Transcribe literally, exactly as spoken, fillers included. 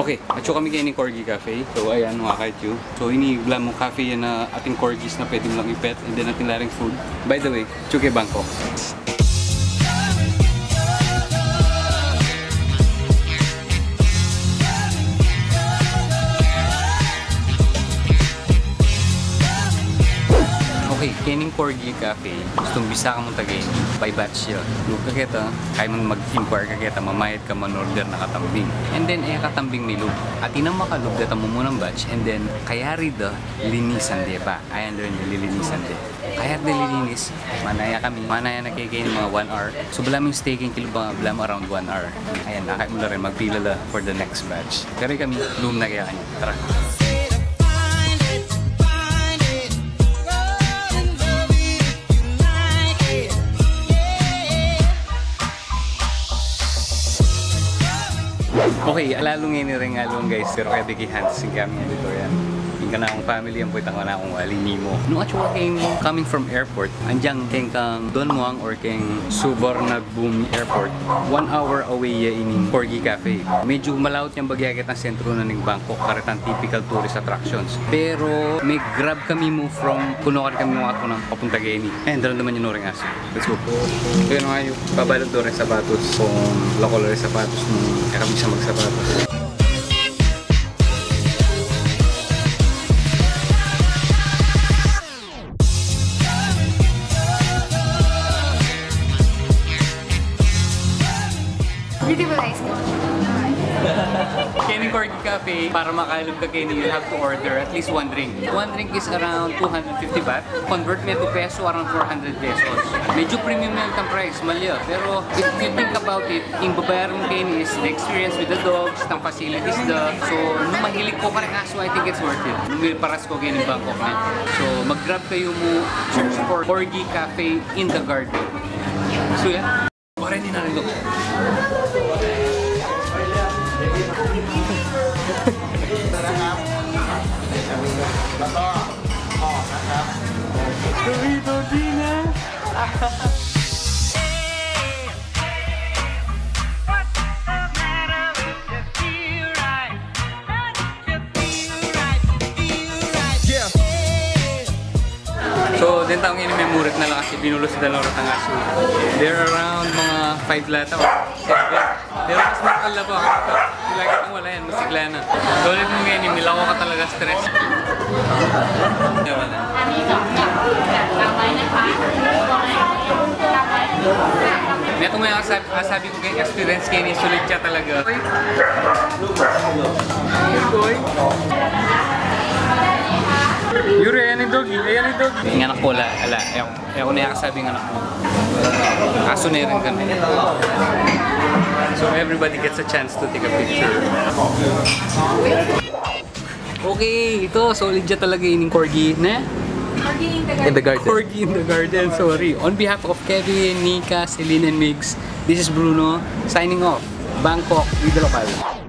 Okay, atyu kami keni Corgi Cafe. So, ayan, mga ka-atyu. So, ini balamu cafe yan na atin corgis na pwede mu lang i-pet, and then atin la ring food. By the way, atyu keni Bangkok. Okay, kening Corgi Cafe, gustu mu bisa ka mu taga ini, by batch ya. Lub ka keta, kaya mu mag-inquire ka keta, mamayad ka, man-order na katambing. And then, e katambing milub. Atin a makalub, deta mu munang batch, and then, kayari da, linisan de pa. Ayan da rin, lilinisan de. Kayari da lilinis, manaya kami. Manaya na kaya keni mga one hour. So, balamu ing stay keni kilub, balamu around one hour. Ayan, nakaya mu la rin, magpila la for the next batch. Pero kami, lum na kaya kanya. Tara. Okay, lalu ngeni ring alung, guys, pero kaya di ki hands sing kami dito yan. Ing kanakung family, ampo itang kanakung wali, Nemo. Nung atyu ka keng coming from airport, anggiyang keng kang Don Muang or keng Suvarnabhumi Airport, one hour away ya ining Corgi Cafe. Medyu malaut yang bagya ketang sentru na ning Bangkok, karetang typical tourist attractions. Pero may Grab kami mu from Kunokan kami mu at Kunokan papunta keni. Ayan, daramdaman yu no ring asu. Let's go. Kaya na nga yu, pabalug do ring sapatos. Kung lako la ring sapatos mu, kaya kami siya magsapatos. Beautiful ice cream. Keni Corgi Cafe, para makalub ka keni, you have to order at least one drink. One drink is around two hundred fifty baht. Convert me to peso, around four hundred pesos. Medyu premium ya itang price, mali ya. Pero if you think about it, ing babayaran mu keni is the experience with the dogs, itang facilities da. So, nung mahilig ko kareng asu, I think it's worth it. Nung may paras ko keni Bangkok na. So, mag-Grab kayu mu, search for Corgi Cafe in the Garden. So, yeah. Pare, hindi na rin to. Burrito dinner. So, deng taung ini, memurit na la kasi binulus da la ring asu. They're around mga five la ata, o seven. Pero mas matagal na pa ako dito. Lagi kong wala yan, masigla na. So, ulit mo ngayon, milako ka talaga stress. Kaya wala. Metung may sabi, sabi ko keng experience keni, sulid ya talaga. Yuri, ayan ing doggy, ayan ing doggy. Ing anak ko, ala, ala, e ku, e ku na ya kasabi ing anak ko. Asu ne rin kami. So everybody gets a chance to take a picture. Okay, ito, solid ya talaga ining Corgi, ne? In the garden. Corgi in the garden, sorry. On behalf of Kevin, Nika, Celine, and Migs, this is Bruno, signing off. Bangkok, with the local.